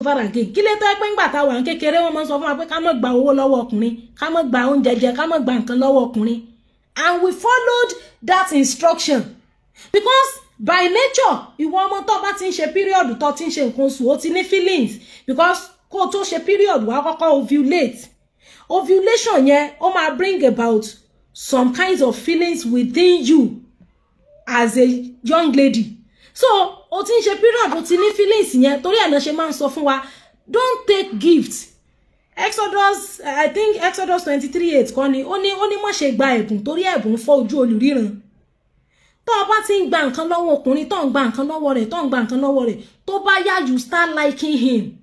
Over again, kí lè tó ẹ pé ńgbà tá a wà ń kékeré, wọ́n máa ń sọ fún wa pé ká má gba owó lọ́wọ́ ọkùnrin, ká má gba oúnjẹ jẹ, ká má gba nǹkan lọ́wọ́ ọkùnrin? And we followed that instruction because by nature, ìwọ ọmọ tó bá ti ń ṣe period, tó ti ń ṣe nǹkan oṣù, ó ti ní feelings, because kó o tó ṣe period, wàá kọ́kọ́ ovulate. Ovulation yẹn, ó máa bring about some kinds of feelings within you as a young lady. So o ti ń ṣe period, o ti ní feelings yẹn. Torí ẹ̀ náà ṣe máa ń sọ fún wa, don't take gift. Exodus, I think Exodus 23:8 kọ́ ni ó ní má ṣe gba ẹ̀bùn, torí ẹ̀bùn fọ́ ojú olùríran. Tó o bá ti ń gba nǹkan lọ́wọ́ ọkùnrin, tó ń gba nǹkan lọ́wọ́ rẹ̀, tó ń gba nǹkan lọ́wọ́ rẹ̀, tó bá yá, you start liking him.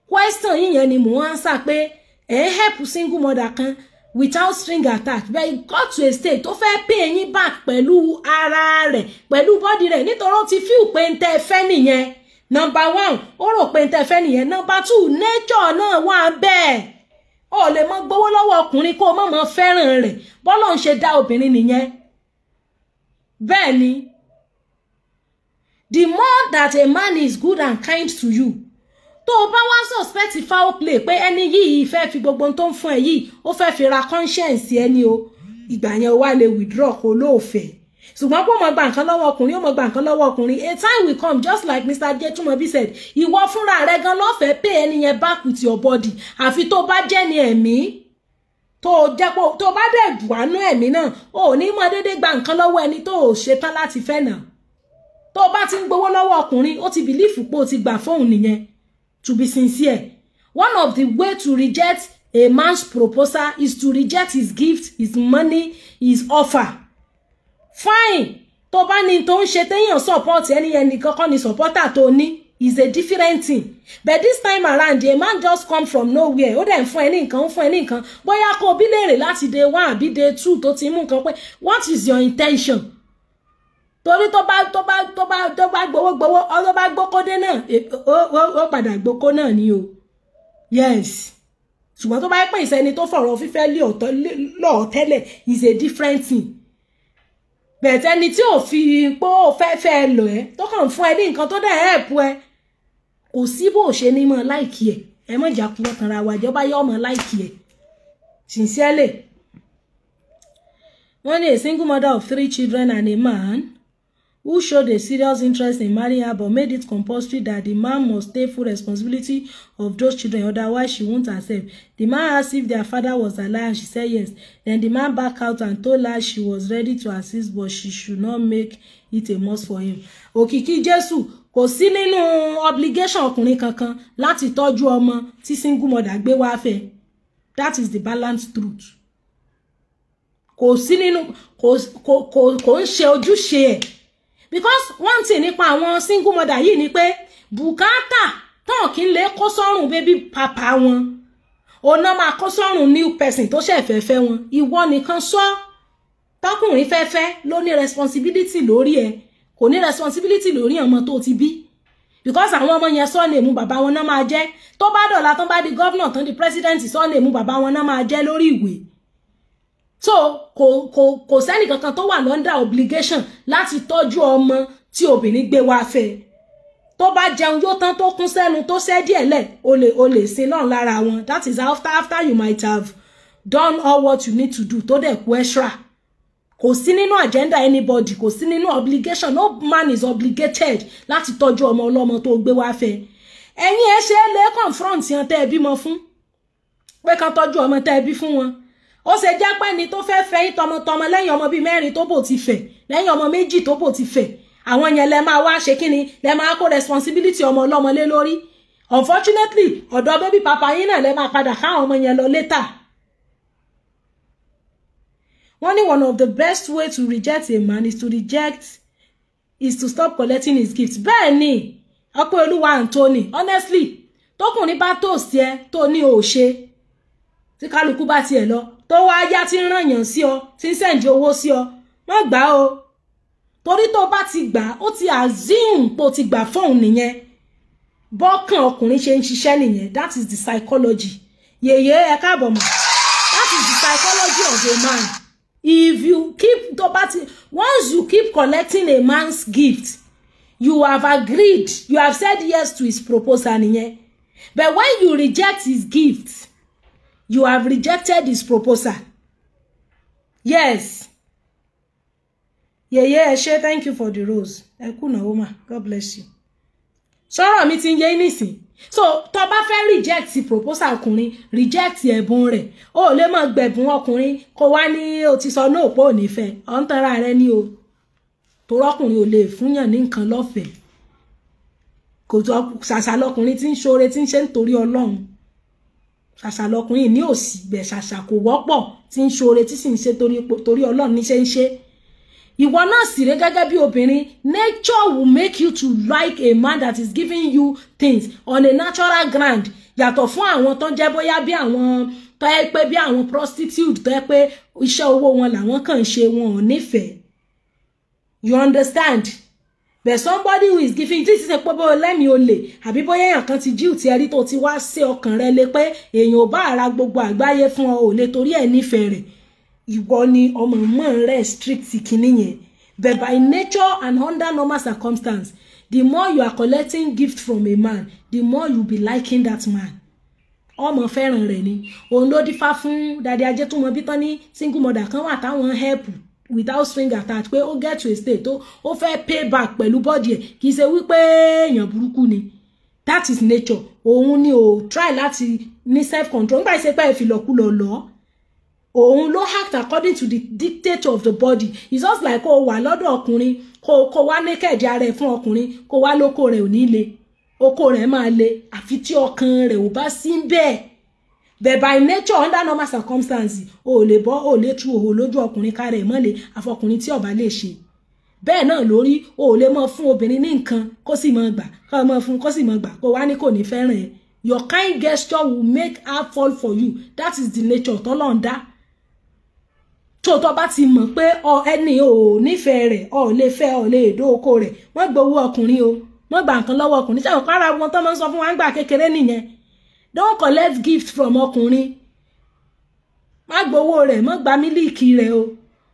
Question yìí yẹn ni mò ń answer pé ẹ̀ ń help single mother kan without string attached, but it got to a state tó fẹ́ pay yín back pẹ̀lú ara rẹ̀, pẹ̀lú body rẹ̀, nítorí ó ti feel pé ń tẹ́ fẹ́ nìyẹn. Number one, ó rò pé ń tẹ́ fẹ́ nìyẹn. Number two, nature náà wà bẹ́ẹ̀. Ó lè mọ gbowó lọ́wọ́ ọkùnrin kó o mọ̀ mọ́ fẹ́ràn rẹ̀. Bọ́lọ̀ ń ṣe dá obìnrin nìyẹn. Bẹ́ẹ̀ ni, the more that a man is good and kind to you, tó o bá wá suspect foul play pé ẹni yìí fẹ́ fi gbogbo tó ń fún ẹ yìí, ó fẹ́ fi ra conscience ẹni o, ìgbà yẹn o wá lè withdraw kó lóòfẹ́. Ṣùgbọ́n kó mọ gba nǹkan lọ́wọ́ ọkùnrin, ó mọ gba nǹkan lọ́wọ́ ọkùnrin, a time will come, just like Mr. Jetumobi said, ìwọ fúnra rẹ gan lọ́fẹ̀ẹ́ pay ẹni yẹn back with your body, àfi tó bá jẹ́ ni ẹ̀mí tó jẹ́ pé tó bá dẹ̀ wánú ẹ̀mí náà, ò ní mọ déédéé gba nǹkan lọ́wọ́ ẹni tó ò ṣetán láti fẹ́ náà. Tó bá ti ń gbowó lọ́wọ́ ọkùnrin, ó ti believe pé ó ti gbà fóun nìyẹn. To be sincere, one of the way to reject a man's proposal is to reject his gift, his money, his offer. Fine, tó bá ní tó ń ṣe téèyàn support ẹni yẹn nìkan kọ́ ni supporter tó ní is a different thing. But this time around, a man just come from nowhere, ó dẹ̀ ń fún ẹ ní nǹkan, ó ń fún ẹ ní nǹkan. Bóyá kó o bí léèrè láti day one àbí day two tó ti mú nǹkan pé, what is your intention? Torí tó bá gbowó gbowó, ọ tó bá gbókódé náà, ó padà gbókó náà ni o. Yes, ṣùgbọ́n tó bá pè ìsẹ́ni tó fọ̀rọ̀ fífẹ́ lé ọ̀tọ̀ lọ́ọ̀ tẹ́lẹ̀ is a different thing. But ẹni tí ò fi pé ó fẹ́ fẹ́ lọ ẹ́, tó kàn fún ẹ ní nǹkan, tó dẹ̀ help ẹ, kò sí bó ṣe ní mọ́ like ẹ̀. Ẹ mọ̀ jà kúrọ̀ kanra wa ìjọba yọ ọmọ like ẹ̀. Sincerely, wọ́n ní a single mother of three children and a man who showed a serious interest in marrying her but made it compulsory that the man must take full responsibility of those children, otherwise she won't accept. The man asked if their father was alive and she said yes. Then the man backed out and told her she was ready to assist, but she should not make it a must for him. Òkìkí Jésù, kò sí nínú obligation ọkùnrin kankan láti tọ́jú ọmọ tí single mother gbé wá fẹ́. That is the balanced truth. Kò sí nínú, kò ń ṣe ojúṣe ẹ̀, because one thing nípa àwọn single mother yìí ni pé bùkátà tán kí n lè kó sọ́rùn baby papa wọn, òun náà máa kó sọ́rùn new person tó ṣẹ̀ fẹ́ fẹ́ wọn. Ìwọ nìkan sọ tọkùnrin fẹ́ fẹ́ ló ní responsibility lórí ẹ, kò ní responsibility lórí ọmọ tó ti bí, because àwọn ọmọ yẹn, surname bàbá wọn náà máa jẹ́. Tó bá dọ̀la, tó bá di governor, tán di president, surname bàbá wọn náà máa jẹ́ lórí ìwé. So kò sẹ́nì kankan tó wà under obligation láti tọ́jú ọmọ tí obìnrin gbé wá fẹ́. Tó bá jẹun yóò tán, tó kún sẹ́nu, tó ṣẹ́ díẹ̀ lẹ̀, o lè sin náà lára wọn. That is after you might have done all what you need to do, tó dẹ̀ kú extra. Kò sí nínú agenda anybody, kò sí nínú obligation. No man is obligated láti tọ́jú ọmọ ọlọ́mọ tó gbé wá fẹ́. Ẹ̀yin ẹ ṣe é lè confront yẹn tẹ́ ẹ bímọ fún pé kán tọ́jú ọmọ tẹ́ ẹ bí fún wọn. Ó ṣe jẹ́ pé ẹni tó fẹ́ fẹ́ yín tọmọtọmọ, lẹ́yìn ọmọ bíi mẹ́rin tó bò ti fẹ̀, lẹ́yìn ọmọ méjì tó bò ti fẹ̀, àwọn yẹn lẹ máa wá ṣe kíni, lẹ máa kó responsibility ọmọ ọlọ́mọ lé lórí? Unfortunately, ọ̀dọ̀ baby papa yín náà lẹ máa padà káwọn ọmọ yẹn lọ later. Wọ́n ní one of the best way to reject a man is to stop collecting his gifts. Bẹ́ẹ̀ ni, ọpẹ́ olúwa Anthony. Honestly, tókùnrin bá toast ẹ, tó ní ò ṣe, tí kálukú bá tiẹ̀ lọ, tó wá yá, tí ń rànyàn sí ọ, tí ń send owó sí ọ, má gbà o, torí tó bá ti gbà, ó ti assume pé ó ti gbà fóun nìyẹn. Bọ́kàn ọkùnrin ṣe ń ṣiṣẹ́ nìyẹn. That is the psychology. Yèyé, ẹ káàbọ̀ mọ̀. That is the psychology of a man. If you keep tó bá ti once you keep collecting a man's gift, you have agreed, you have said yes to his proposal nìyẹn. But when you reject his gift, you have rejected his proposal. Yes. Yeye ẹ ṣé, thank you for the rose. Ẹ kú ìnáwó mà, God bless you. Sọ̀rọ̀ mi ti ń yé nísìn. So tó bá fẹ́ reject proposal ọkùnrin, reject ẹ̀bùn rẹ̀. O lè máa gbẹ̀bùn ọkùnrin kó wá ní o ti sọ náà pé ò ní fẹ́. Ọ̀ ń tanra rẹ ní o. Torọ́kùnrin ò lè fúnyàn ní nǹkan lọ́fẹ̀ẹ́. Kò tó ṣàṣà lọkùnrin tí ń ṣoore tí ń ṣe nítorí Ọlọ́run. Ṣàṣà lọkùnrin ní òsì bẹ̀, ṣàṣà kò wọ́pọ̀ tí ń ṣoore tí sì ń ṣe torí Ọlọ́run ní ṣe ń ṣe. Ìwọ náà sì rẹ gẹ́gẹ́ bí obìnrin, nature will make you to like a man that is giving you things on a natural ground. Yàtọ̀ fún àwọn tó ń jẹ́ bóyá bí àwọn tó yẹ pé bí àwọn prostitute tó yẹ pé iṣẹ́ owó wọn làwọn kàn ń ṣe, wọn ò nífẹ̀ẹ́. You understand? But somebody who is giving, this is a pé bóyá lẹ́mìí olè àbí bóyá èèyàn kan ti jí òtí ẹrí tó ti wá sí ọkàn rẹ lé pé èèyàn ò bá ara gbogbo àgbáyé fún ọ, ò lè torí ẹ̀ nífẹ̀ẹ́ rẹ̀. Ìwọ ni ọmọ mọ́ rẹ̀ strict kìíní yẹn. But by nature and under normal circumstance, the more you are collecting gift from a man, the more you be liking that man. Ọmọ fẹ́ràn rẹ̀ ni. Òun ló dífá fún Daddy Ajétúmọ̀bí tán ní single mother kan wà táwọn help without string attached, pé ó get to a state tó ó fẹ́ pay back pẹ̀lú body ẹ̀. Kì í ṣe wípé èèyàn burúkú ni. That is nature. Òun ni ò try láti ní self control. Nígbà tí ṣe pé ìfìlọ̀kulọ̀ lọ, òun ló act according to the dictate of the body. It's just like kó wà lọ́dọ̀ ọkùnrin, kó wá naked ara ẹ̀ fún ọkùnrin, kó wá lóko rẹ̀ ò ní le, oko rẹ̀ máa le àfi tí ọkàn rẹ̀ ò bá sí bẹ́ẹ̀. But by nature under normal circumstances, o lè bọ́, o lè tú òhò lójú ọkùnrin ká rẹ̀ mọ́lẹ̀, àfọkùnrin tí ó bá lè ṣe. Bẹ́ẹ̀ náà lórí, o lè mọ fún obìnrin ní nǹkan kó sì mọ gbà, kó mọ fún kó sì mọ gbà, kó wá ní kò ní fẹ́ràn ẹ̀. Your kind gesture will make her fall for you. That is the nature t'Ọlọ́run dá. Tó tó bá ti mọ̀ pé ọ ẹni ò nífẹ̀ẹ́ rẹ̀, ọ lè fẹ́, ọ lè dó oko rẹ̀, wọ́n gbowó ọkùnrin o, wọ́n gba nǹkan lọ́wọ́ ọkùnrin. Ṣé àwọn kára wọn tó máa ń sọ fún wa ń gbà kékeré nìyẹn? Don't collect gift from ọkùnrin. Má gbowó rẹ̀, má gba mílíìkì rẹ̀ o,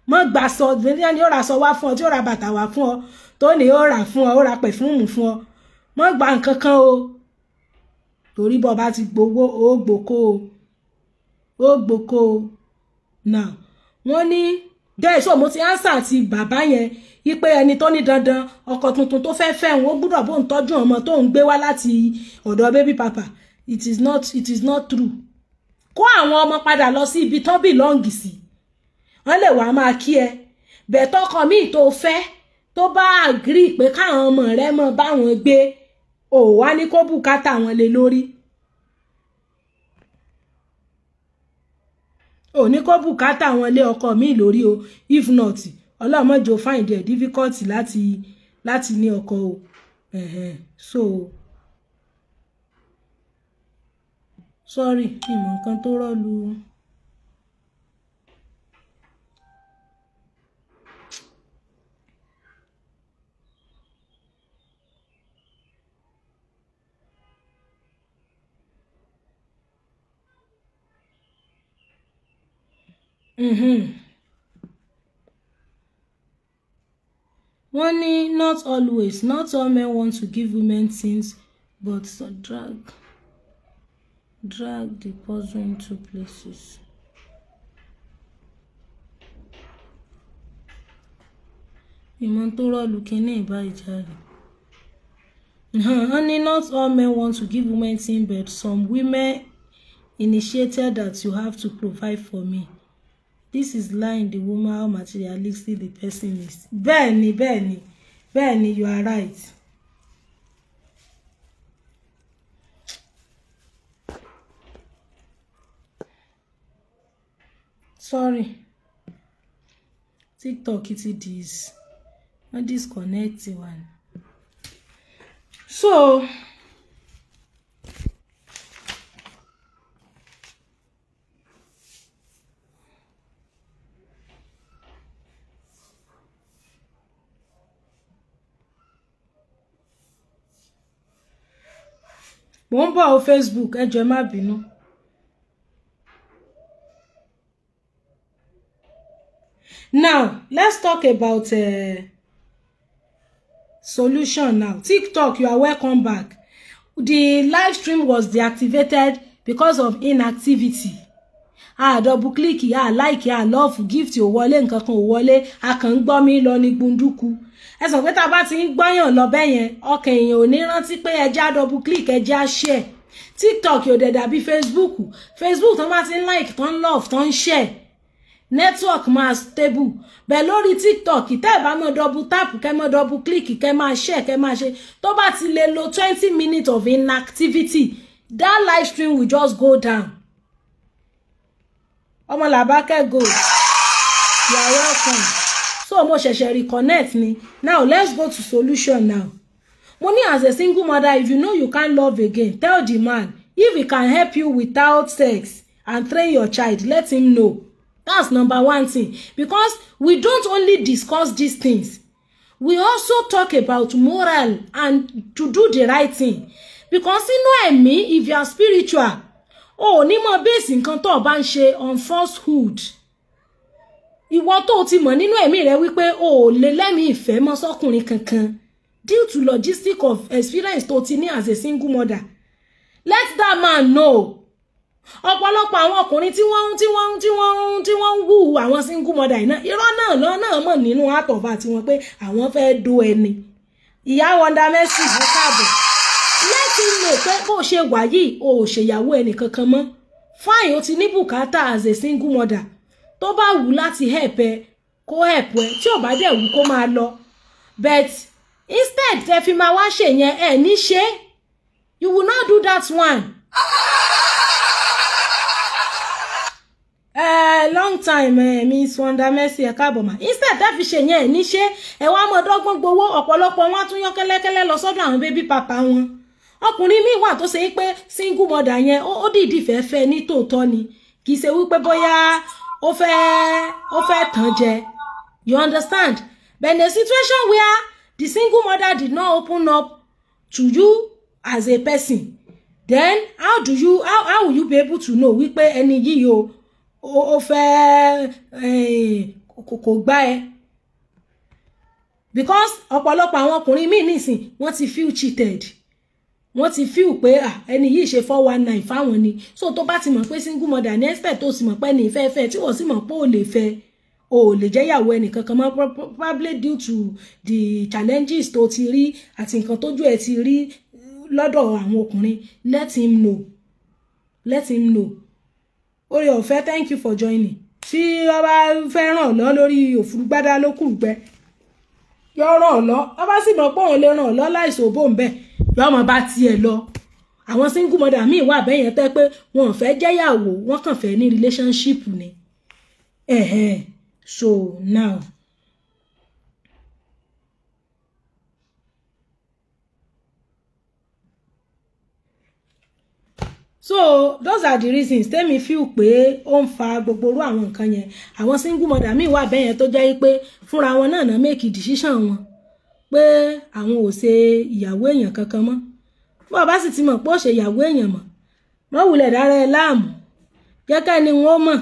má gba sọ, ní ó ra sọ wá fún ọ, tí ó ra bàtà wá fún ọ, tó ní ó rà fún ọ, ó ra pẹ̀fúùmù fún ọ. Má gba nǹkan kan o, torí bó bá ti gbowó, ó gbòkó o, ó gbòkó o. Now wọ́n ní dẹ́ so mo ti answer ti bàbá yẹn wípé ẹni tó ní dandan ọkọ tuntun tó fẹ́ fẹ́ òun ó gbúdọ̀ bóun tọ́jú ọmọ tó ń gbé wá láti ọ̀dọ̀ baby papa. It is not true. Kó àwọn ọmọ padà lọ sí ibi tán belong sí, wọ́n lè wá máa kí ẹ. Bẹ̀tọ́ ọkọ míì tó fẹ́ tó bá agree pé káwọn ọmọ rẹ mọ báwọn gbé, ò wá ní kó bùkátà wọn lé lórí. Ò ní kó bùkátà wọn lé ọkọ míì lórí o. If not, ọlọ́mọjò find it difficult láti ní ọkọ o. So sorry, ìmọ̀ nǹkan tó rọ́lu. Wọ́n ní not always, not all men want to give women things, but drag the puzzle into places. Ìmọ̀ tó rọ́ọ̀lù kínní ìbá ìjà rẹ̀. Wọ́n ní not all men want to give women things, but some women initiated that you have to provide for me. This is lying the woman how materialistic the person is. Bẹ́ẹ̀ni, bẹ́ẹ̀ni, bẹ́ẹ̀ni, you are right. Sorry. TikTok ti dis. Wọ́n disconnect one. So mo ń bọ̀ o Facebook, ẹ jọ̀ọ́ ẹ má bínú. Now, let's talk about solution now. TikTok, you are welcome back. The live stream was deactivated because of inactivity. A double click, a like, a love, gift ò wọlé, nǹkan kan ò wọlé, a kàn ń gbọ́ mi lọ ní gbunduku. Ẹ sọ pé tá a bá ti ń gbọ́yàn lọ bẹ́ẹ̀ yẹn, ọkàn èèyàn ò ní rántí pé ẹjẹ́ á double click, ẹjẹ́ á share. TikTok ò dẹ̀ dàbí Facebook. Facebook tó bá ti ń like, tó ń love, tó ń share, network máa stable. Bẹ́ẹ̀ lórí TikTok, tẹ́ ẹ̀ bá mọ́ double tap, kẹ́ mọ́ double click, kẹ́ máa share, kẹ́ máa ṣe, tó bá ti lè lo 20 minutes of inactivity, that live stream will just go down. Ọmọ làbákẹ́ go, you are welcome. So mo ṣẹ̀ṣẹ̀ reconnect ni. Now let's go to solution now. Mo ní, as a single mother, if you know you can't love again, tell the man. If he can help you without sex and train your child, let him know. That's number one thing, because we don't only discuss these things, we also talk about moral and to do the right thing, because inú ẹ̀mí, if you are spiritual, o ò ní mọ base nǹkan tó o bá ń ṣe on falsehood. Ìwọ tó o ti mọ̀ nínú ẹ̀mí rẹ wípé o ò lè lẹ́mìí ìfẹ́ mọ́ sọ́kùnrin kankan due to logistic of experience tó ti ní as a single mother, let that man know. Ọ̀pọ̀lọpọ̀ àwọn ọkùnrin tí wọ́n ń wù àwọn single mother yìí náà, irọ́ náà lọ náà mọ̀ nínú àtọ̀fà tiwọn pé àwọn fẹ́ do ẹni. Ìyá Wonder Mercy, ẹ káàbọ̀. Let him know pé bó ṣe wà yìí, o ò ṣèyàwó ẹnì kankan mọ́. Fine, o ti ní bùkátà as a single mother. Tó bá wù láti help ẹ, kó help ẹ. Tí ò bá dẹ̀ wù, kó máa lọ. But instead tẹ fi máa wá ṣèyẹn, ẹ ní ṣe, you will not do that one. Long time, Miss Wonder Mercy, ẹ káàbọ̀ mà. Instead tẹ́ fi ṣe yẹn, ẹ̀ ní ṣe, ẹ wá mọ̀ dọ́gbọ́n gbowó. Ọ̀pọ̀lọpọ̀ wọn á tún yán kẹ́lẹ́kẹ́lẹ́ lọ sọ́dọ̀ àwọn baby papa wọn. Ọkùnrin míì wà tó ṣe pé single mother yẹn, ó dìídì fẹ́ fẹ́ ní tòótọ́ ni, kì í ṣe wípé bóyá ó fẹ́ tàn jẹ, you understand? But in a situation where the single mother did not open up to you as a person, then how will you be able to know wípé ẹni yìí o, ó fẹ́ kò gbá ẹ? Because ọ̀pọ̀lọpọ̀ àwọn ọkùnrin míì nísìn, wọ́n ti feel cheated, wọ́n ti feel pé ẹni yìí ṣe 419 fáwọn ni. So tó bá ti mọ̀ pé single mother ní expect, tó sì mọ̀ pé ní ìfẹ́ fẹ́, tí wọ́n sì mọ̀ pé ò lè fẹ́, o ò lè jẹ́yàwó ẹnì kankan mọ́, probably due to the challenges tó ti rí àti nǹkan tójú ẹ ti rí lọ́dọ̀ àwọn ọkùnrin, let him know, let him know. Oore ọ̀fẹ́, thank you for joining. Tí wọ́n bá fẹ́ ràn lọ́ lórí òfurufú ló kù gbẹ, yọ ràn lọ. Wọ́n bá sì mọ̀ pé òun lè ràn lọ láìsí òbó ń bẹ̀, yọ ọmọ bá tiẹ̀ lọ. Àwọn single mother míì wà bẹ́ẹ̀ yẹn tẹ́ pé wọn ò fẹ́ jẹ́yàwó, wọ́n kàn fẹ́ ní relationship ni. Ẹ̀hẹ̀n. So now, so those are the reasons tẹ́mi feel pé ó ń fa gbogbo irú àwọn nǹkan yẹn. Àwọn single mother míì wà bẹ́ẹ̀ yẹn tó jẹ́ pé fúnra wọn náà náà make decision wọn pé àwọn ò ṣe ìyàwó èèyàn kankan mọ́. Bó o bá sì ti mọ̀ pé ó ṣe ìyàwó èèyàn mọ́, mọ́ wulẹ̀ dára ẹ láàmú, jẹ́ kẹ́ni wọn ó mọ̀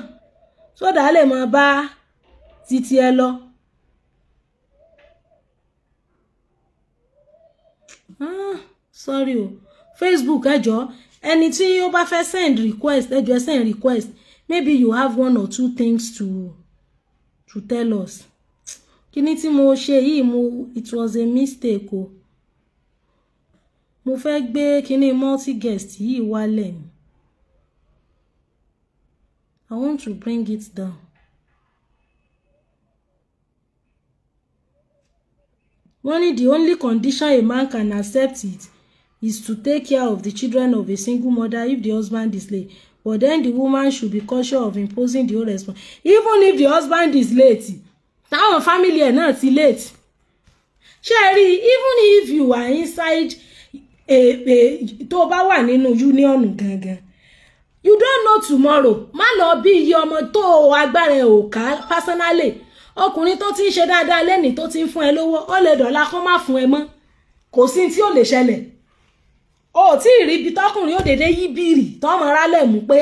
sódà lè máa bá títí ẹ lọ. Ah, sorry o, Facebook, ẹ jọ̀ọ́, ẹni tí ó bá fẹ́ send request, ẹ jọ̀ọ́, send request. Maybe you have one or two things to tell us. Kíní tí mo ṣe yìí, mo it was a mistake o. Mo fẹ́ gbé kíní multi guest yìí wálẹ̀ ni. I want to bring it down. Wọ́n ní the only condition a man can accept it is to take care of the children of a single mother if the husband is late, but then the woman should be cautious of imposing the whole response. Even if the husband is late, táwọn family ẹ̀ náà ti late, ṣé ẹ rí, even if you are inside a tó bá wà nínú union gangan, you don't know tomorrow. Má lọ bí iye ọmọ tó agbára ẹ̀ ò ká personally. Ọkùnrin tó ti ń ṣe dáadáa lẹ́nìí, tó ti ń fún ẹ lówó, ó lè dọ̀la kó má fún ẹ mọ́. Kò sí tí ò lè ṣẹlẹ̀. O ò tí ì rí ibi tọkùnrin ó dédé yí bìrì tọmọ rálẹ̀ mú pé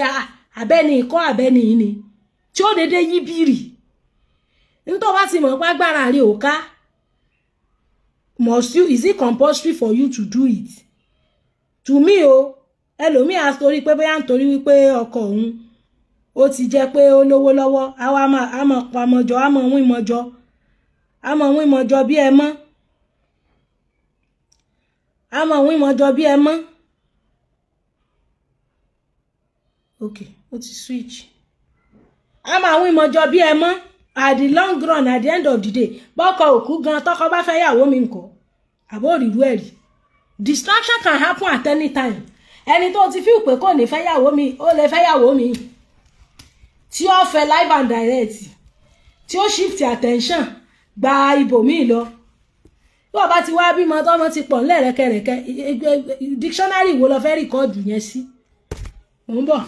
abẹ́ni ikọ́ abẹ́ni yìí ni tí ó dédé yí bìrì. Nítorí bá ti mọ̀ pé agbára rẹ̀ ò ká, must you, is it compulsory for you to do it? To me o, ẹlòmíì á torí pé bóyá nítorí wípé ọkọ òun ó ti jẹ́ pé ó lówó lọ́wọ́, àwa á mọ̀ pamọ́jọ, á mọ̀ wín mọ́jọ, á mọ̀ wín mọ́jọ bí ẹ mọ́, á mọ̀ wín mọ́jọ bí ẹ mọ́. Ok, ó ti switch. Á mọ̀ wín mọ́jọ bí ẹ mọ́. At the long run, at the end of the day, bọ́kọ òkú gan tọkọ bá fẹ́ yàwó mi ńkọ́, àbó òrìrú ẹ̀rí. Distraction can happen at any time. Ẹni tó ti feel pé kò ní fẹ́ yàwó mi, ó lè fẹ́ yàwó mi, tí ó fẹ́ live and direct, tí ó shift attention gba ibòmíì lọ. Bí wọ́n bá ti wá bímọ tọ́mọ ti pọ̀ ńlẹ̀ rẹ́kẹrẹ́kẹ́, dictionary wo lo fẹ́ rìkọ́ọ̀dù yẹn sí? Mò ń bọ̀.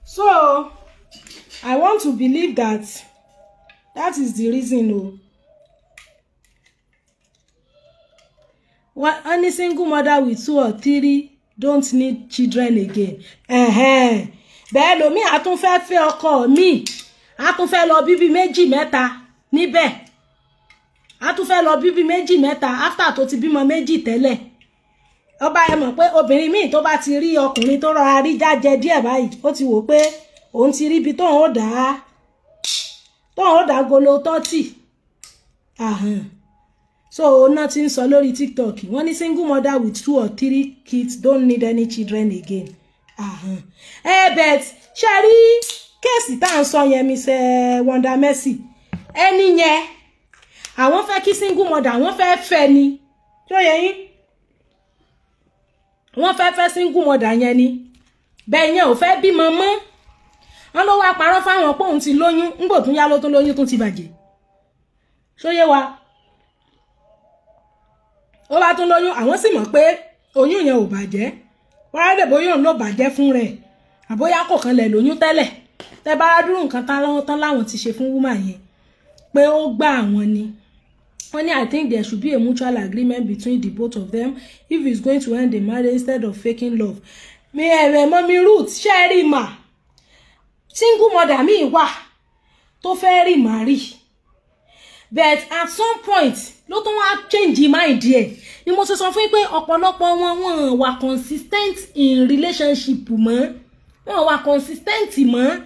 So, I want to believe that that is the reason o. Any single mother with 2 or 3 don't need children again. Bẹ́ẹ̀ lomi a tún fẹ́ fẹ́ ọkọ mi, a tún fẹ́ lọ bíbí méjì mẹ́ta níbẹ̀, a tún fẹ́ lọ bíbí méjì mẹ́ta after tó ti bímọ méjì tẹ́lẹ̀. Ọba ẹ mọ̀ pé obìnrin míì tó bá ti rí ọkùnrin tó rọra rí jájẹ díẹ̀ báyìí, ó ti wò pé òun ti rí ibi tóun ó dá golo tọ́tì. So ọ̀nà tí ń sọ lórí TikTok, wọ́n ní single mother with 2 or 3 kids don't need any children again. Bet ṣe rí kéèsì tá à ń sọ yẹn, Miss Wonder Mercy, ẹni yẹn àwọn fẹ́ kí single mother, àwọn fẹ́ fẹ́ ni, tó yẹ yín, wọ́n fẹ́ fẹ́ single mother yẹn ni, bẹ́ẹ̀ yẹn ò fẹ́ bímọ mọ́. Wọ́n ló wá parọ́ fáwọn pé òun ti lóyún, ńgbò tún yá ló tún lóyún tún ti bàjẹ́. Ṣó yé wa? Ó bá tún lóyún, àwọn sì mọ̀ pé oyún yẹn ò bàjẹ́, wọ́n á lè bóyá òun ló bàjẹ́ fún rẹ̀, àbóyá kò kan lẹ̀ lóyún tẹ́lẹ̀. Tẹ́ bá dúró nǹkan tán láwọn ti ṣe fún woman yẹn pé ó gbà àwọn ni. Wọ́n ní I think there should be a mutual agreement between the both of them if it's going to end the marriage instead of faking love. Mi ẹ̀rẹ̀ mọ́ mi Ruth, ṣe é rí mà, single mother mi wà tó fẹ́ rí màrí, but at some point ló tún wá change mind ẹ̀. Ni mo ṣe sọ fún yín pé ọ̀pọ̀lọpọ̀ wọn wọ́n wà consistent in relationship mọ́, wọ́n wà consistent mọ́.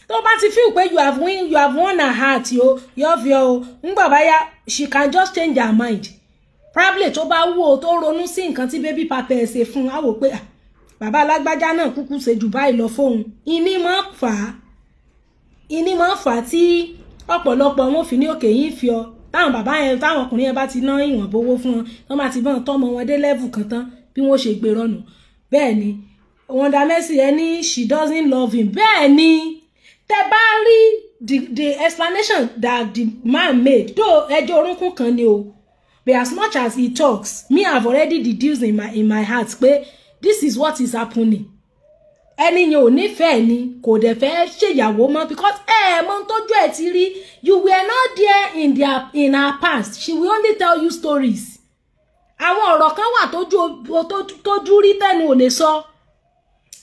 Tó bá ti feel pé you have won her heart o, yọ fi o, ńgbà báyà she can just change her mind. Probably tó bá wò ó tó ronú sí nǹkan tí baby papa ẹ̀ ṣe fún un, á wò pé bàbá alágbájá náà kúkú ṣe jù báyìí lọ fóun. Ìní máa ń fà á tí ọ̀pọ̀lọpọ̀ wọn fi ní òkè yín fi ọ. Táwọn bàbá yẹn, táwọn ọkùnrin yẹn bá ti ná ìwọ̀nba owó fún wọn, wọ́n máa ti bọ́n tọ́mọ wọn dé level kan tán bí wọ́n ṣe gbé rọ́nù. Bẹ́ẹ̀ ni Wonder Mercy ẹ ní she doesn't love him. Bẹ́ẹ̀ ni tẹ́ bá rí the explanation that the man made, though ẹjọ́ orúnkún kan ni o, but as much as he talks, me have already deduced in my heart pé this is what is happening. Ẹni yẹn ò nífẹ̀ẹ́ ni, kò dẹ̀ fẹ́ ṣèyàwó mọ́, because ẹ mọ tójú ẹ ti rí. You were not there in her past. She will only tell you stories. Àwọn ọ̀rọ̀ kan wà tójú rí tẹ́nu ò lè sọ.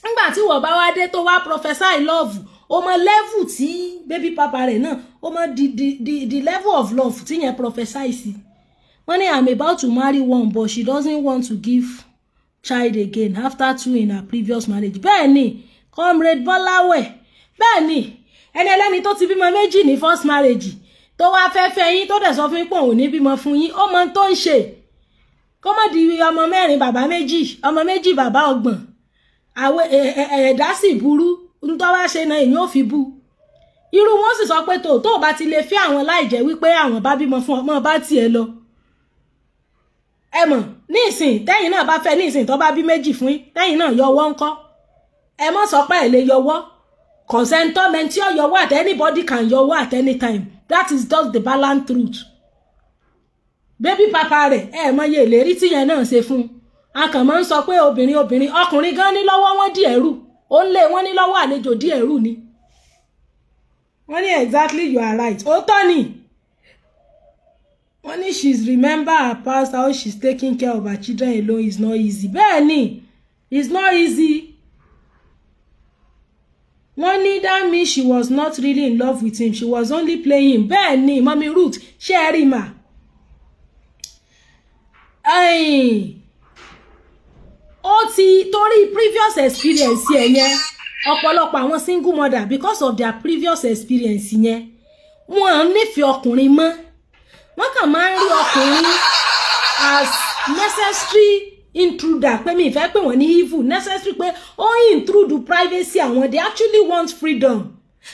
Nígbà tí wọ́n bá wá dé tó wá prophesy love, ó mọ level tí baby papa rẹ̀ náà, ó mọ the level of love tí yẹn prophesy sí. Wọ́n ní I'm about to marry one but she doesn't want to give child again after 2 in her previous marriage. Bẹ́ẹ̀ ni Comrade Bọ́láwẹ̀, bẹ́ẹ̀ ni ẹni ẹlẹ́ni tó ti bímọ méjì ní first marriage tó wá fẹ́ fẹ́ yín, tó dẹ̀ sọ fún yín pé òun ò ní bímọ fún yín, ó mọ tó ń ṣe. Kó mọ̀ di ọmọ mẹ́rin bàbá méjì, ọmọ méjì bàbá ọgbọ̀n. Àwọn ẹ̀dá sì burú, ń tọ́ wá ṣe náà èyàn ò fi bú. Irú wọn sì sọ pé tó bá ti lè fẹ́ àwọn láì jẹ́ wípé àwọn bá bímọ fún ọmọ bá tiẹ̀ lọ. Ẹ mọ̀ nísìn tẹ́yìn náà bá fẹ́ nísìn tó bá bí méjì fún yín, tẹ́yìn náà yọwọ́ ńkọ́? Ẹ mọ̀ sọ pé ẹ lè yọwọ́. Consentment tí ó yọwọ́ at anybody can yọwọ́ at any time. That is just the balanced truth. Baby papa rẹ̀ ẹ mọ̀ iye ìlérí tíyẹn náà ṣe fún un. A kàn máa ń sọ pé obìnrin obìnrin, ọkùnrin gan ní lọ́wọ́ wọn dí ẹ̀rù, ó ń lé wọn ní lọ́wọ́ àlejò dí ẹ̀rù ni. Wọ́n ní exactly you are right. Òótọ́ ni. Wọ́n ní she's remember her past, how she's taking care of her children alone is not easy. Bẹ́ẹ̀ ni, it's not easy. Wọ́n ní that means she was not really in love with him, she was only playing him. Bẹ́ẹ̀ ni Mummy Ruth, ṣé ẹ rí mà? Ó ti torí previous experience ẹ̀ yẹn, ọ̀pọ̀lọpọ̀ àwọn single mother, because of their previous experience yẹn, wọ́n nífẹ̀ẹ́ ọkùnrin mọ́. Wọ́n kàn máa ń rí ọkùnrin as necessary intruder, pé mi ìfẹ́ pé wọ́n ní evil necessary, pé ó intrude privacy àwọn. They actually want freedom,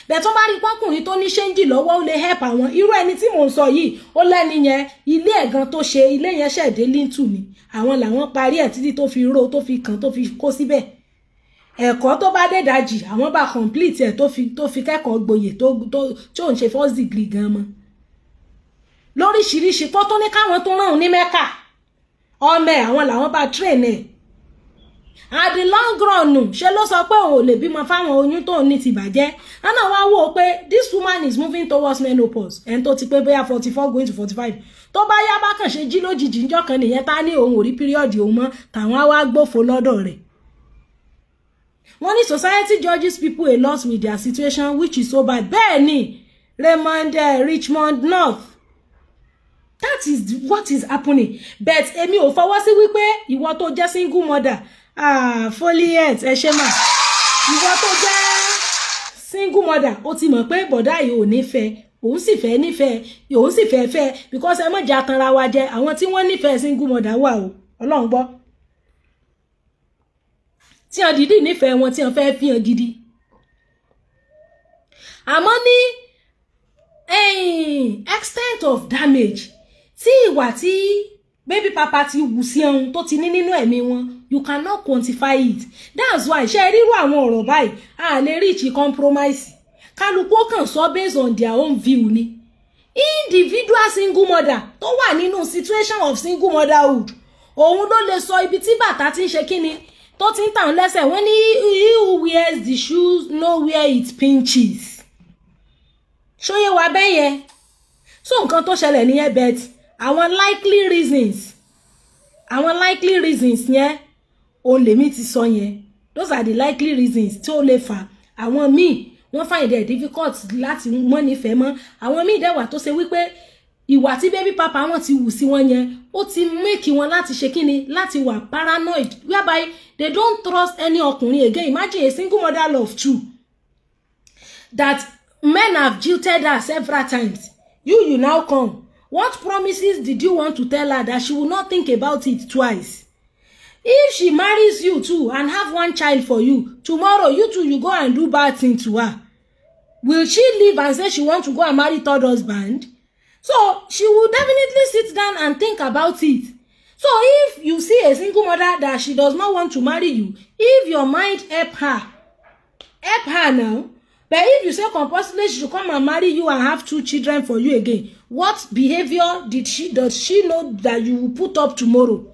bẹ́ẹ̀ tó bá rí pọ́kùnrin tó ní ṣéǹjì lọ́wọ́, ó lè help àwọn. Irú ẹni tí mò ń sọ yìí, ó lẹ́ni yẹn, ilé ẹ̀gan tó ṣe, ilé yẹn ṣẹ̀dé lintel ni, àwọn làwọn parí ẹ̀ títí tó fi ró, tó fi kàn, tó fi kó síbẹ̀. Ẹ̀kọ́ tó bá dé dajì, àwọn bá complete ẹ̀, tó fi kẹ́kọ̀ọ́ gboyè, tó tí ò ń ṣe first degree gan mọ́ lóríṣiríṣi, tó tún ní káwọn tó rán òun ní Mẹ́kà. Ọmọ ẹ̀, àwọn làwọn bá train ẹ̀. At the long run, ṣe ló sọ pé òun ò lè bímọ fáwọn, oyún tóun ní ti bàjẹ́. Anna wá wò ó pé this woman is moving towards menopause, ẹni tó ti pé bóyá 44 going to 45. Tó bá yá, bá kàn ṣe jí lójijì níjọ́ kan nìyẹn, tá ní òun ò rí period òun mọ́, tàwọn á wá gbófo lọ́dọ̀ rẹ̀. Wọ́n ní society judges people a lot with their situation, which is so bad. Bẹ́ẹ̀ ni, Raymond Richmond North, that is what is happening. But èmi ò fọwọ́ sí wípé ìwọ tó jẹ́ single mother, ah, Foliet, ẹ ṣe mà, ìwọ tó jẹ́ single mother, ó ti mọ̀ pé bọ̀dá yìí ò nífẹ̀ẹ́ òun, sì fẹ́ nífẹ̀ẹ́ òun, sì fẹ́ fẹ́, because ẹ má jẹ́ atanra wa jẹ, àwọn tí wọ́n nífẹ̀ẹ́ single mother wà o, Ọlọ́run gbọ́, tí wọ́n dìídì nífẹ̀ẹ́ wọn, tí wọ́n fẹ́ fi hàn gidi. Àmọ́ ní extent of damage tí ìwà tí baby papa ti wù sí ohun tó ti ní nínú ẹ̀mí wọn, you cannot quantify it. That's why ṣe rírú àwọn ọ̀rọ̀ báyìí, a lè reach compromise. Kálukú ó kàn sọ based on their own view ni. Individual single mother tó wà nínú situation of single motherhood, òun ló lè sọ ibi tí bàtà ti ń ṣe kíni, tó ti ń tàn lẹ́sẹ̀. Wọ́n ní he who wears the shoes know where it pinches. Ṣóyè wa bẹ́ẹ̀ yẹn? So nǹkan tó ṣẹlẹ̀ nìyẹn, but àwọn likely reasons yẹn, òun lèmi ti sọ yẹn. Those are the likely reasons tí ó lè fà. Àwọn míì, wọ́n find it difficult láti mọ́ nífẹ̀ẹ́ mọ́. Àwọn míì dẹ̀ wà tó ṣe wípé ìwà tí baby papa wọn ti wù sí wọn yẹn, ó ti make wọn láti ṣe kíni, láti wà paranoid, whereby they don't trust any ọkùnrin again. Imagine a single mother of two that men have jilted her several times. You now come, what promises did you want to tell her that she will not think about it twice? If she marries you too and have one child for you, tomorrow you too, you go and do bad thing to her, will she leave and say she want to go and marry third husband? So she will definitely sit down and think about it. So if you see a single mother that she does not want to marry you, if your mind help her, help her now. But if you say compulsively she should come and marry you and have two children for you again, what behavior did she does she know that you will put up tomorrow?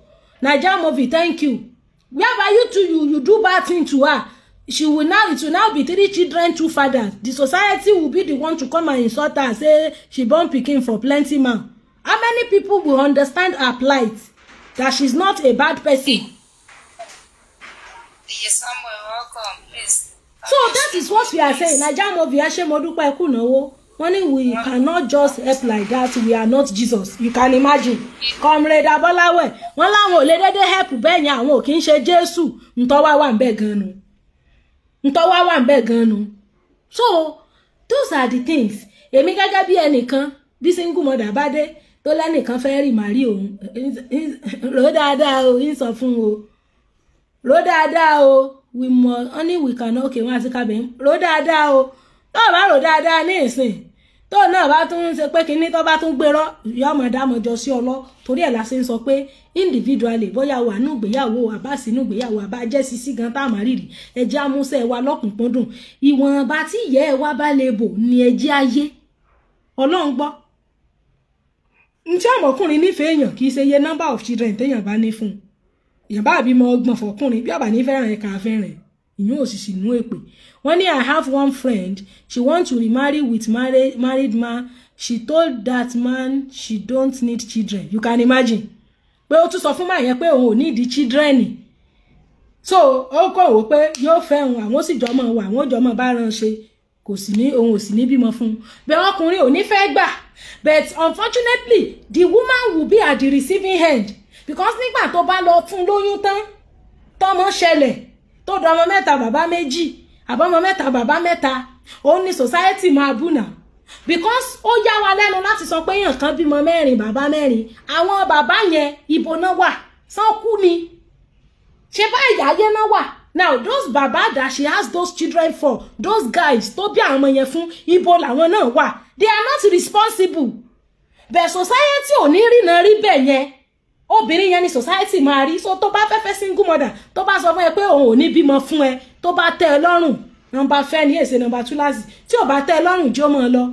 Naija movie, thank you. Whereby you too, you do bad thing to her, she will now it will now be three children, two fathers. The society will be the one to come and insult her and say she born pikin for plenty man. How many people will understand her plight, that she's not a bad person? Yes, Samuel, welcome, please. So that is what we are saying. Naija movie, ẹ ṣé, mo dúpẹ́, kú náwó. Wọ́n ní we cannot just help like that, we are not Jesus. You can imagine, Comrade Abọ́láwẹ̀, wọ́n láwọn ò lè dédé help bẹ́ẹ̀ yẹn, àwọn ò kì í ṣe Jésù. Ntọ́wá wà ń bẹ̀ gan nu, ntọ́wá wà ń bẹ̀ gan nu. So those are the things. Èmi gẹ́gẹ́ bí ẹnìkan, bí single mother bá dé tó lẹ́nìkan fẹ́ rí màrí òun, rò dáadáa o, ń sọ fún o, rò dáadáa o. We must only, we cannot, okay, wọn àti kábẹ̀ rò dáadáa o. Tó o bá rò dáadáa ní ìsìn, tó náà bá tún ń ṣe pé kinní, tó bá tún gbérọ́, yọ ọmọ dámọjọ sí ọlọ. Torí ẹ̀ la ṣe ń sọ pé individually, bóyá wà nù gbéyàwó, àbá sínú gbéyàwó, àbá jẹ́ sisi gan tá a máa rírì, ẹjẹ́ amúṣẹ́ wa lọ́kùnkúndùn. Ìwọ̀nba tí ìyẹ́ ẹ wá bá lè bò ní ẹjẹ́ ayé. Ọlọ́run gbọ́, ntí ọmọkùnrin nífẹ̀ẹ́ èèyàn kì í ṣe iye number of children téèyàn bá ní fún un. Èèyàn bá bímọ 30 fọkùnrin, bí ọba ní fẹ́ràn ẹ̀ka fẹ́ràn ìyún òṣìṣì nú èpè. Wọ́n ní I have one friend, she want to remarry with married man. She told that man she don't need children. You can imagine pé ó tún sọ fún màá yẹn pé òun ò need children. So ó kọ̀ wò pé yóò fẹ́ òun, àwọn sì jọmọ wà, àwọn jọmọ bá ran ṣe, kò sì ní òun ò sì ní bímọ fún un. Bẹ́ẹ̀ ọkùnrin ò ní fẹ́ gbà. But unfortunately the woman will be at the receiving end, because nígbà tó bá lọ fún lóyún tán, tọmọ ṣẹlẹ̀ tó dọmọ mẹ́ta bàbá méjì àbọmọ mẹ́ta bàbá mẹ́ta, òun ni society máa bú náà. Because ó yá wa lẹ́nu láti sọ pé èèyàn kan bímọ mẹ́rin bàbá mẹ́rin, àwọn bàbá yẹn ibo náà wà, sán kú ni, ṣe bá ìyáyé náà wà. Now those bàbá that she has those children for, those guys tó bí àwọn ọmọ yẹn fún, ibo làwọn náà wà? They are not responsible. But society ò ní rìnà rí bẹ́ẹ̀ yẹn, obìnrin yẹn ni society máa rí. So tó bá fẹ́ fẹ́ single mother, tó bá sọ fún ẹ pé òun ò ní bímọ fún ẹ, tó bá tẹ́ ẹ lọ́rùn, nọ́mbà fẹ́ ní èsè nọ́mbà túláàsì, tí ò bá tẹ́ ẹ lọ́rùn jó mọ́ ọ lọ.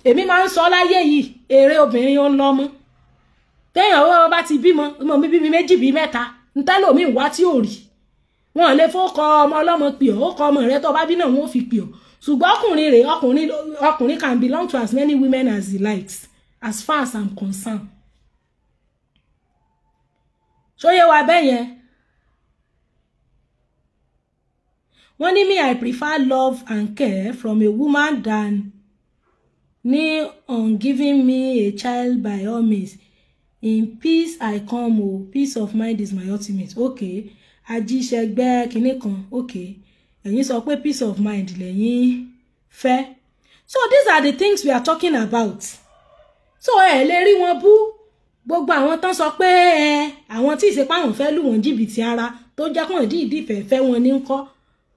Èmi máa ń sọ láyé yìí, èrè obìnrin ó ń lọ mọ́. Téèyàn owó bá ti bímọ, ọmọ mi bímọ méjì bíi mẹ́ta, ntẹ́lómi wá tí ò rí, wọn lè fọ́kọ ọmọ ọlọ́mọ pè ọ́, ó kọ ọmọ rẹ tó bá bí náà wọn ò fi pè ọ́. Ṣùgbọ́n ọkùnrin rẹ̀, ọkùnrin can belong to as many women as he likes, as far as I'm concerned. Ṣóyè wa bẹ́ẹ̀ yẹn? Wọ́n ní me, I prefer love and care from a woman than ní on giving me a child by all means. In peace I come o, peace of mind is my ultimate. Okay, ajíṣẹgbẹ́ kinní kan, okay, ẹ̀yin sọ pé peace of mind lẹ́yìn fẹ́. So these are the things we are talking about. So ẹ lè rí wọn bú. Gbogbo àwọn tán sọ pé ẹ àwọn tí ìsepá àwọn fẹ́ lù wọ́n jìbìtì ara tó jẹ́ kàn díìdí fẹ̀fẹ́ wọn ní ń kọ́,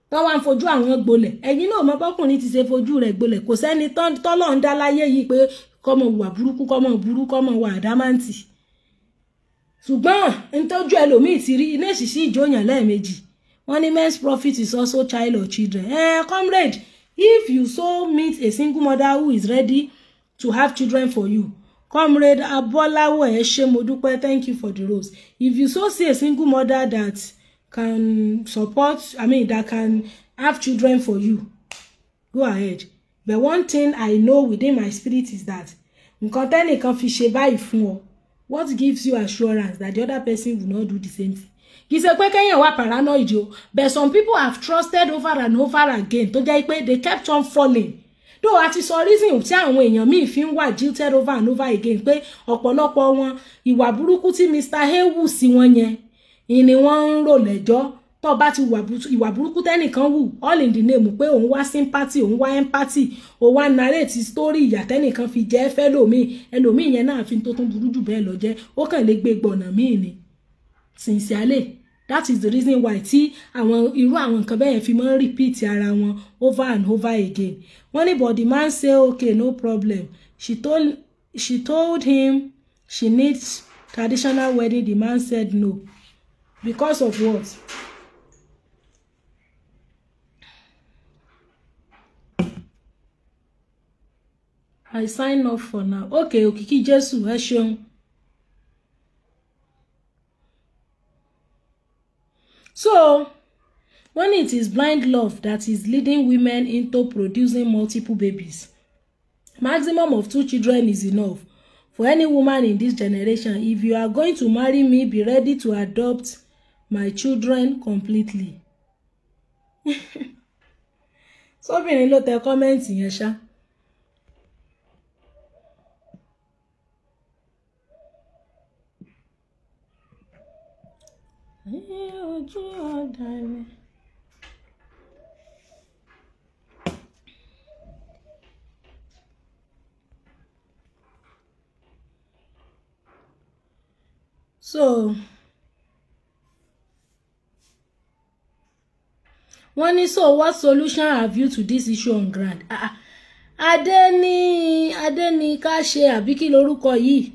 tán wá ń fojú àwọn gbolẹ̀. Ẹ̀yin náà mọ bọ́kùnrin ti ṣe fojú rẹ̀ gbolẹ̀. Kò sẹ́ni tọ́lọ́ ń dá láyé yìí pé kọ́mọ wà burúkú, kọ́mọ burú, kọ́mọ wà àdámáǹtì. Ṣùgbọ́n ntọ́jú ẹlòmíì ti rí iná ìṣìṣì ìjọyàn lẹ́ẹ̀mejì. Wọ́n ní men's profit is also child or children. Comrade, if you so meet a single mother who is ready to have children for you, Comrade Abolawo, ẹ ṣé mo dúpẹ́, thank you for the rose. If you so see a single mother that can support, I mean, that can have children for you, go ahead. But one thing I know within my spirit is that nǹkan tẹ́nìkan fi ṣe báyìí fún ọ, what gives you assurance that the other person will not do the same thing? Kì í ṣe pé kéèyàn wà paranoid o, but some people have trusted over and over again tó jẹ́ pé they kept on falling. Though a ti sọ reason tí àwọn èèyàn míì fi ń wà jilted over and over again, pé ọ̀pọ̀lọpọ̀ wọn ìwà burúkú tí Mr. Hay wù sí wọn yẹn ni wọ́n ń rò lẹ́jọ́. Tó bá ti ìwà burúkú tẹ́nìkan wù, all in the name pé òun wá sympathy, òun wá empathy, òun wá narrate story ìyà tẹ́nìkan fi jẹ́ fẹ́ lòmíì, ẹlòmíì yẹn náà fi tó tún burú jù bẹ́ẹ̀ lọ jẹ́, ó kàn lè gbé gbọ̀nà míì ni. Sincerely, that is the reason why tí àwọn irú àwọn nǹkan bẹ́ẹ̀ fi máa ń repeat ara wọn over and over again. Wọ́n ní but the man say okay, no problem. She told him she needs traditional wedding. The man said no. Because of what? I sign off for now. Okay, Òkìkí Jésù, ẹ ṣeun. So, when it is blind love that is leading women into producing multiple babies, maximum of 2 children is enough for any woman in this generation. If you are going to marry me, be ready to adopt my children completely. Sóbìnrin ló tẹ kọ́mẹ́ǹtì yẹn ṣá. Ojú ọ̀dà ni. So, wọ́n ní so what solution have you to this issue on ground? Adé ní ká ṣe àbí kí lorúkọ yìí?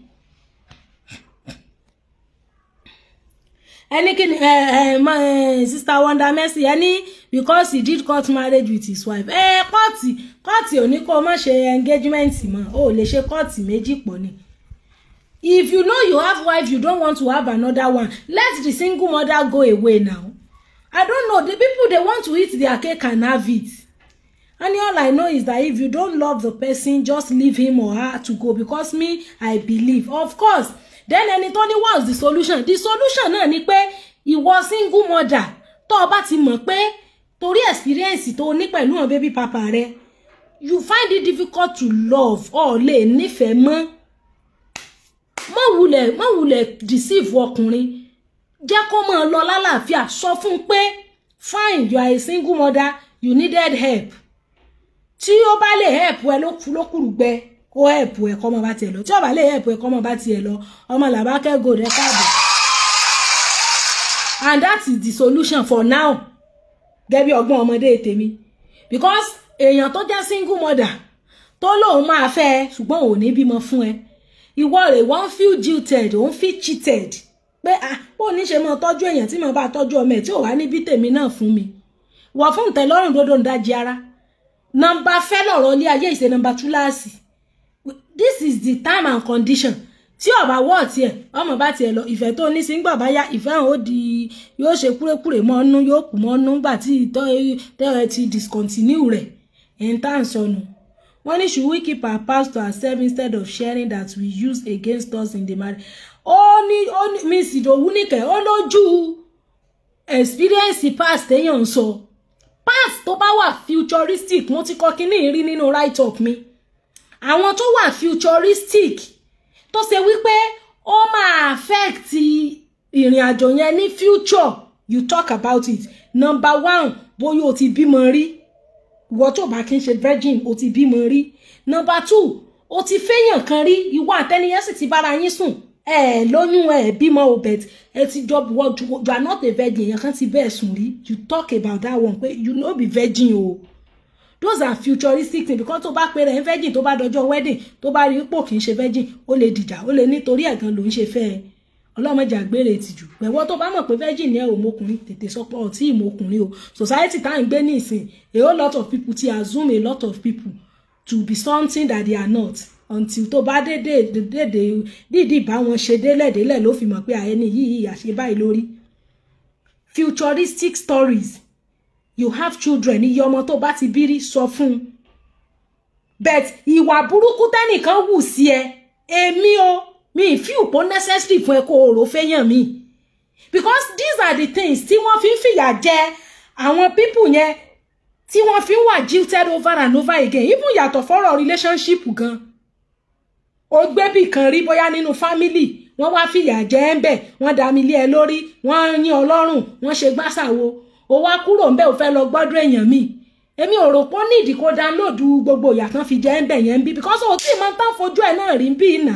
Ẹni kí ni Sister Wonder Mercy, ẹni because he did court marriage with his wife. Kọ́ọ̀tì ò ní kó má ṣe engagement mọ́, o lè ṣe kọ́ọ̀tì méjì pọ̀ ni. If you know you have wife, you don't want to have another one, let the single mother go away now. I don't know, the people, they want to eat their cake and have it. And all I know is that if you don't love the person, just leave him or her to go, because me, I believe. Of course, then ẹni tó ní what's the solution? The solution náà ni pé ìwọ single mother Tó o bá ti mọ̀ pé torí experience tó o ní pẹ̀lú àwọn baby papa rẹ, you find it difficult to love or lè nífẹ̀ẹ́ mọ́, má wulẹ̀ deceive ọkùnrin. Jẹ́ kó máa lọ lálàáfíà. Sọ fún un pé fine, you are a single mother, you needed help. Tí ó bá lè help ẹ lókùrú gbẹ, kó help ẹ kọ́ mọ bá tiẹ̀ lọ. Tí ó bá lè help ẹ kọ́ mọ bá tiẹ̀ lọ. Ọmọ làbákẹ́ gòdè káàbọ̀. And that is the solution for now, gẹ́gẹ́ bí ọgbọ́n ọmọdé tèmi. Because èèyàn tó jẹ́ single mother tó lóun máa fẹ́ ẹ ṣùgbọ́n ò ní bímọ fún ẹ, ìwọ rẹ̀ wọ́n feel jilted, òun feel cheated pé ah, ó ní ṣe máa tọ́jú èèyàn tí mo bá tọ́jú ọmọ ẹ̀ tí ò wá níbí tèmi náà fún mi. Wọ̀ fún ìtẹ́lọ́rùn dodo ń dájí ara. Nọ́mbà fẹ́ lọ̀rọ̀ ilé ayé ìṣe nọ́mbà túláàsì. This is the time and condition. Tí ọba wọ́ tiẹ̀, ọmọ bá tiẹ̀ lọ, ìfẹ́ tó ní sí ń gbà bá yá, ìfẹ́ hàn ó di yóò ṣe kúrékùrè mọ́ ọ́nú, yóò kù mọ́ ọ́nú gbà tí ìtọ́ ẹ ti discontinue rẹ̀. Ẹ̀ ń tà ń sọnù. Wọ́n ní should we keep our past to ourselves instead of sharing that we use against us in the marriage? Ó ní Miss Ìdòwú nìkẹ́, ó lójú experience past téèyàn ń sọ. Past tó bá wà futuristic, mo ti kọ́ kínní rí nínú write up mi. Àwọn tó wà futuristic tó ṣe wípé ó máa affect ìrìn àjò yẹn ní future, you talk about it. Number one, bóyá o ti bímọ rí. Ìwọ tó bá kí n ṣe virgin, o ti bímọ rí. Number two, o ti fẹ́yàn kan rí, ìwọ àtẹniyẹn sì ti bára yín sùn, ẹ lóyún, ẹ bímọ o, but ẹ ti jọ, you are not a virgin, èèyàn kan ti bẹ́ẹ̀ sùn rí. You talk about that one pé you no be virgin o. Those are futuristic things, because tó bá pe rẹ̀ ń virgin, tó bá dọjọ́ wedding, tó bá rí pò kì í ṣe virgin, ó lè dìjà, ó lè nítorí ẹ̀ gan ló ń ṣe fẹ́ ẹ. Ọlọ́mọdé àgbèrè ìtìjú. Pẹ̀wọ́ tó bá mọ̀ pé virgin ni ẹ ò mọkùnrin, tètè sọ pé ọtí ìmọkùnrin o. Society tá à ń gbé ní ìsìn, a whole lot of people ti assume a lot of people to be something that they are not, until tó bá dédé dédé dídì bá wọn ṣe délẹ̀délẹ̀ ló fi mọ̀ pé àẹni yìí àṣẹ báyìí lórí. Futuristic stories. You have children, iye ọmọ tó bá ti bí rí, sọ fún un. But ìwà burúkú tẹ́nìkan wù sí ẹ, èmi o, mi feel pé necessary fún ẹ kó o rò fẹ́yàn mi. Because these are the things tí wọ́n fi ń fìyà jẹ àwọn people yẹn, tí wọ́n fi ń wà jilted over and over again. Even yàtọ̀ fọ́rọ̀ relationship gan. O gbé bì kan rí bóyá nínú family, wọ́n wá fìyà jẹ ẹ́ ń bẹ̀, wọ́n dá mi lé ẹ lórí, wọ́n yín ọlọ́run, wọ́n ṣe gbàsàwo. O wá kúrò ńbẹ̀, o fẹ́ lọ gbọ́dọ̀ èèyàn mi. Èmi ò rò pé nídìí kó download gbogbo ìyà tán fi jẹ ẹ́ ń bẹ̀ yẹn ń bí, because o tí ì mọ tán fojú ẹ̀ náà rí ń bí nà.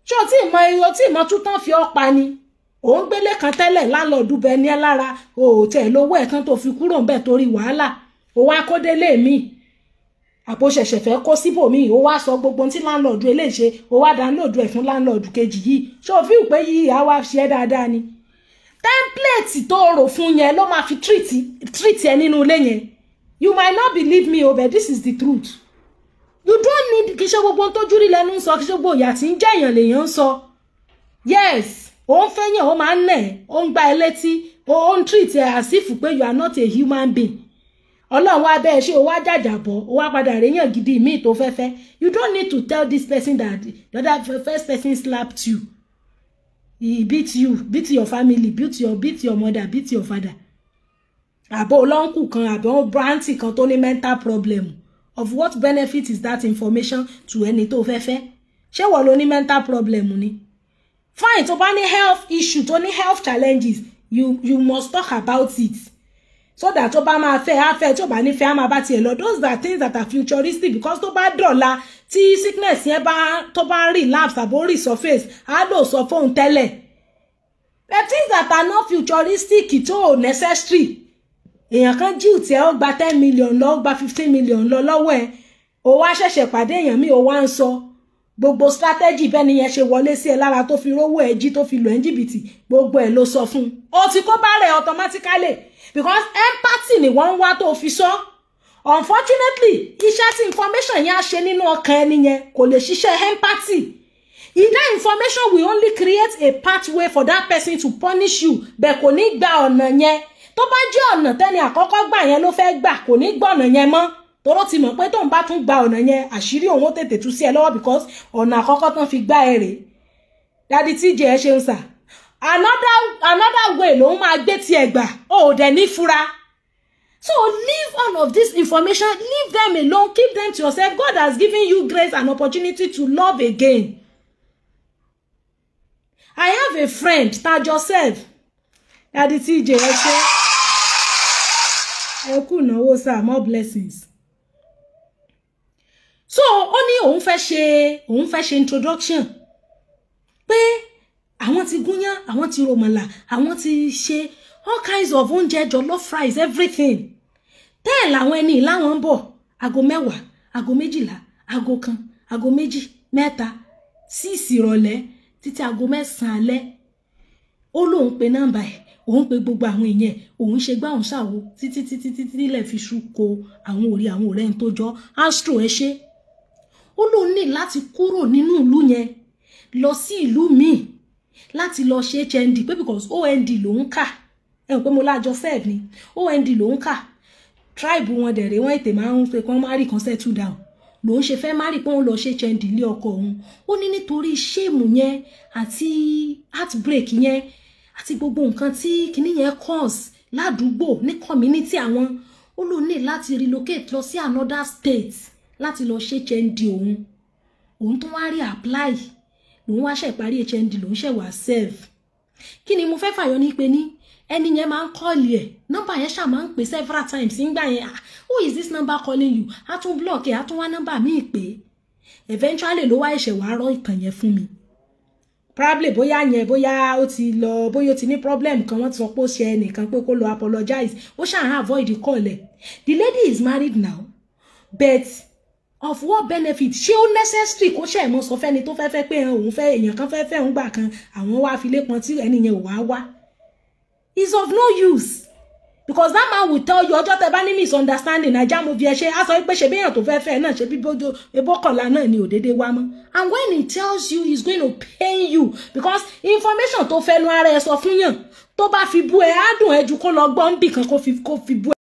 Ṣé o tí ì mọ, o tí ì mọ tún tán fi ọ́ pa ni? Ò ń gbélé kan tẹ́lẹ̀, láńlọ́ọ̀dù bẹ ní ẹ lára, o ò tẹ̀ lówó ẹ̀ tán tó fi kúrò ńbẹ̀ torí wàhálà. O wá kó délé mi, àpò ṣẹ̀ṣẹ̀ fẹ́ kó síbòmíì, o wá sọ gbogbo tí láńlọ́ọ̀dù eléyìí ṣe, o wá download ẹ̀ fún láńlọ́ọ̀dù kejì yìí. Ṣé o fi pé yìí á wá ṣe é dáadáa ni? Template tó rò fún yẹn ló máa fi treat ẹ nínú ilé yẹn. You might not believe me o, but this is the truth. You don't need, kì í ṣe gbogbo ohun tójú rí lẹ́nu ń sọ, kì í ṣe gbogbo ìyà tí ń jẹ̀yàn lèèyàn ń sọ. Yes, ó ń fẹ́yàn, ó máa ń nẹ̀, ó ń gbá ẹ létí, ó ń treat ẹ as if pé you are not a human being. Ọlọ́run wá bẹ́ẹ̀ ṣe, o wá jàjàbọ̀, o wá padà réyàn gidi míì tó fẹ́fẹ́. You don't need to tell this person that the other first person slapped you. He beat you, beat your family, beat your mother, beat your father. Àbọ̀ ọlọ́nkù kan, àbọ̀ branti kan tó ní mental problem. Of what benefit is that information to ẹni tó fẹ́fẹ́? Ṣé wọ́n ló ní mental problem ni? Fine, tó bá ní health issue, tó ní health challenges, you must talk about it. So that tó bá máa fẹ́, á fẹ́, tó bá ní fẹ́, á máa bá tiẹ̀ lọ. Those are things that are futuristic, because tó bá dọ̀la tí sickness yẹn bá tó bá relapse àbó resurface, á lò sọ fóun tẹ́lẹ̀. But things that are not futuristic tó necessary. Èèyàn kan jíù tí ẹ ó gba 10 million lọ, ó gba 15 million lọ lọ́wọ́ ẹ. Ó wá ṣẹ̀ṣẹ̀ pàdé èèyàn mi, ó wá ń sọ gbogbo strategy bẹ́ẹ̀ ni yẹn ṣe wọlé sí ẹ lára tó fi rówó ẹ jí, tó fi lò ẹ́ ní jìbìtì, gbogbo ẹ̀ ló sọ fún un. Ó ti kó bá rẹ̀ automatically, because empathy ni wọ́n ń wá tó fi sọ. Unfortunately, iṣẹ́ tí information yẹn á ṣe nínú ọkàn ẹni yẹn kò lè ṣiṣẹ́ empathy. That information will only create a pathway for that person to punish you, bẹ́ẹ̀ kò ní gba ọ̀nà yẹn. Tó bá jẹ́ ọ̀nà tẹ́ni àkọ́kọ́ gbà yẹn ló fẹ́ gbà, kò ní gbà ọ̀nà yẹn mọ́. Toró ti mọ̀ pé tóun bá tún gba ọ̀nà yẹn, àṣírí òun ó tètè tú sí ẹ lọ́wọ́, because ọ̀nà àkọ́kọ́ tán fi gbá ẹ rèé. Daddy TJ, ẹ ṣeun sà. Another way lòun máa gbé tiẹ̀ gbà, ó dẹ̀ ní fura. So leave all of this information, leave them alone, keep them to yourself. God has given you grace and opportunity to love again. I have a friend, Taj Joseph. Daddy TJ, ẹ ṣé. Ẹ kú ìnáwó sir, more blessings. So, ó ní òun fẹ́ ṣe introduction. Pé àwọn ti gúnyán, àwọn ti ròmọ̀là, àwọn ti ṣe all kinds of oúnjẹ, jollof rice, everything. Tẹ́ẹ̀ làwọn ẹni láwọn ń bọ̀, 10:00, 12:00, 1:00, 2:00, 3, 6 ìrọ̀lẹ́ títí 9:00 alẹ́. Ó lóun pe nọ́mbà ẹ̀, òun pe gbogbo àwọn èèyàn, òun ṣe gbá òun ṣàwo títí títí títí ilẹ̀ fi ṣú ko àwọn òrí àwọn ọ̀rẹ́ ń tó jọ. Astro ẹ ṣe. Ó lóun ní láti kúrò nínú ìlú yẹn lọ sí ìlú míì láti lọ ṣe HND, pé because OND lòun kà. Ẹ rò pé mo lájọ serve ni, OND lòun kà. Tribe wọn dẹ̀rẹ̀ wọ́n ètè máa ń pe kán marry kan settle down. Lòun ṣe fẹ́ marry pé òun lọ ṣe HND ilé ọkọ òun. Ó ní nítorí shame yẹn àti heartbreak yẹn àti gbogbo nǹkan tí kinní yẹn cause ládùúgbò ní community àwọn, ó lóun ní láti relocate lọ sí another state láti lọ ṣe HND òun. Òun tó wá rí apply, lòun wá ṣe parí HND, lòun ṣe wá serve. Kí ni mo fẹ́ fàyọ ní pé ní ẹni yẹn máa ń call ẹ̀, nọ́mbà yẹn ṣáà máa ń pè several times nígbà yẹn. Ah, who is this number calling you? Á tún block ẹ̀, á tún wá nọ́mbà míì pé. Eventually ló wá ẹ̀ṣẹ̀ wá rọ́ ìtàn yẹn fún mi. Probably bóyá yẹn, bóyá ó ti lọ, bóyá ó ti ní problem kan, wọ́n ti sọ pé ó ṣe ẹnìkan pé kó lọ apologize, ó ṣáà avoid the call ẹ̀. The lady is married now, but of what benefit? Ṣé ó necessary kó ṣe mọ́ sọ fẹ́ni tó fẹ́ fẹ́ pé òun fẹ́ èèyàn kan fẹ́ fẹ́ òun gbà kan, àwọn wá fi lé pọn tí ẹni yẹn ò wá wá? Is of no use, because that man will tell you ọjọ́ tẹ́ bá ní misunderstanding, Naija movie ẹ ṣe á sọ pé ṣe bí èèyàn tó fẹ́ fẹ́ náà ṣe bí bójú ebókànlá náà ni òdédé wá mọ́. And when he tells you, he's going to pain you, because information tó fẹ́nu ara ẹ sọ fún yàn, tó bá fi bú ẹ, á dùn ẹ ju kó lọ gbọ́n bì kan kó fi bú ẹ.